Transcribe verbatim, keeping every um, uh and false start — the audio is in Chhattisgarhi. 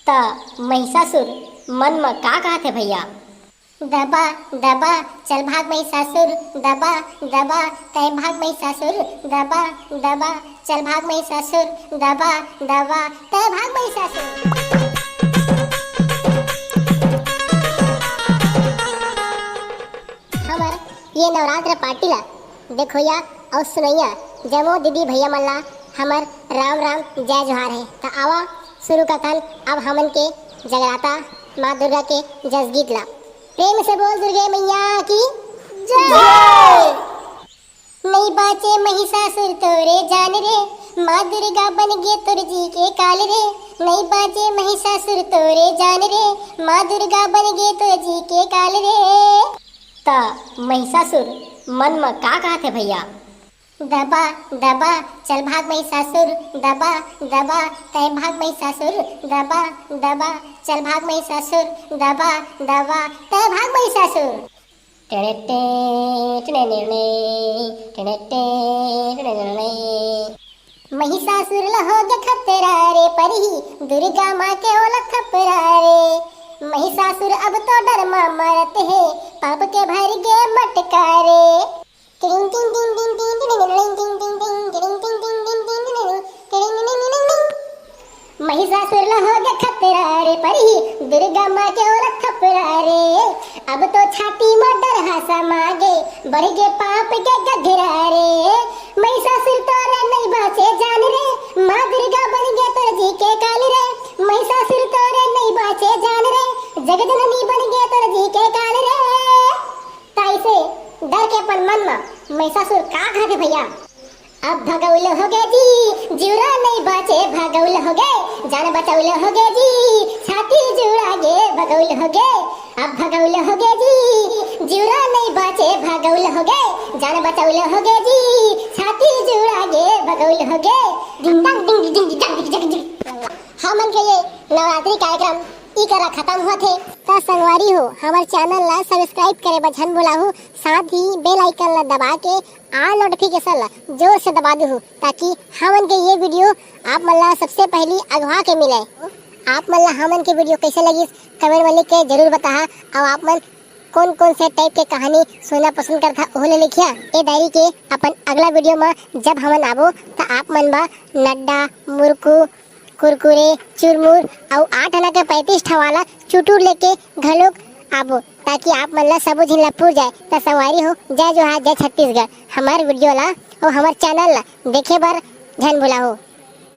त महिषासुर मन म का कहत हे भैया? दबा, दबा, चल भाग महिषासुर, दबा, दबा, तै भाग महिषासुर, दबा, दबा, चल भाग महिषासुर, दबा, दबा, तै भाग महिषासुर। हमर ये नवरात्र पार्टी ला देखोइया अउ सुनइया जम्मो दीदी भैया मन ला हमर राम राम जय जोहार हे। त आवा शुरू करथन अब हमन के जगराता माँ दुर्गा के जस गीत ला। प्रेम से बोल दुर्गे मैया की जय। जय। नइ बाचे महिषासुर तोरे जान रे, माँ दुर्गा बन गे तोर जी के काल रे। नइ बाचे महिषासुर तोरे जान रे, माँ दुर्गा बन गे तोर जी के काल रे। त महिषासुर मन म का कहत हे भैया? दबा, दबा, चल भाग महिषासुर, दबा, दबा, तै भाग महिषासुर, दबा, दबा, चल भाग महिषासुर, दबा, दबा, तै भाग महिषासुर। टेनेटे, टेनेने, टेनेटे, टेनेने। महिषासुर ल होगे खतरा रे, परही दुर्गा माँ के ओला खपरा रे। महिषासुर अब तो डर मा मरत हे, पाप के भर गे मटका रे। टिडिंग टिंग टिंग टिंग टिंग टिडिंग टिंग टिंग टिंग टिडिंग टिंग टिंग टिंग टिंग टिडिंग टिंग टिंग टिंग टिंग। महिषासुर ल होगे खतरा रे, परही दुर्गा माँ के ओला खपरा रे। अब तो छाती म डर हा समा गे, बढ़ गे पाप के गघरा रे। महिषासुर तोरे नइ बाचे जान रे, माँ दुर्गा बन गे तोर जी के काल रे। महिषासुर तोरे नइ बाचे जान रे, जगजननी बन गे तोर जी के काल रे। तइसे डर के अपन मन म महिषासुर का कहत हे भैया? अब भगउल होगे जी, जिउरा नइ बाचे भगउल होगे, जान बचउल होगे जी, छाती जुड़ा गे भगउल होगे। अब भगउल होगे जी, जिउरा नइ बाचे भगउल होगे, जान बचउल होगे जी, छाती जुड़ा गे भगउल होगे। डिंग डंग डिंग डिंग डिंग डिंग डिंग। हमन के ये नवरात्रि कार्यक्रम ई करा खतम होत हे। त संगवारी हो, हमर चैनल ला सब्सक्राइब करे बर झन भुलाहू, साथ ही बेल आइकन ला दबा के ऑल नोटिफिकेशन ला जोर से दबा देहू, ताकि हमन के ये वीडियो आप मन ला सबसे पहली अगवा के मिले। आप मन ला हमन के वीडियो कैसे लगिस, कमेंट में लिख के जरूर बताहा। अउ आप मन कौन कौन से टाइप के कहानी सुनना पसंद करथा, ओहू ले लिखिया। ए डायरी के अपन अगला वीडियो में जब हमन आबो, त आप मन बर नड्डा, मुरकू, कुरकुरे, चुरमुर अउ आठ आना के पैंतीस ठा वाला चुटुर लेके घलोक आबो, ताकि आप मन ला सबो झिन ला पुर जाए। त संगवारी हो, जय जोहार, जय छत्तीसगढ़। हमर वीडियो ला अउ हमर चैनल ला देखे बर झन भुलाहू।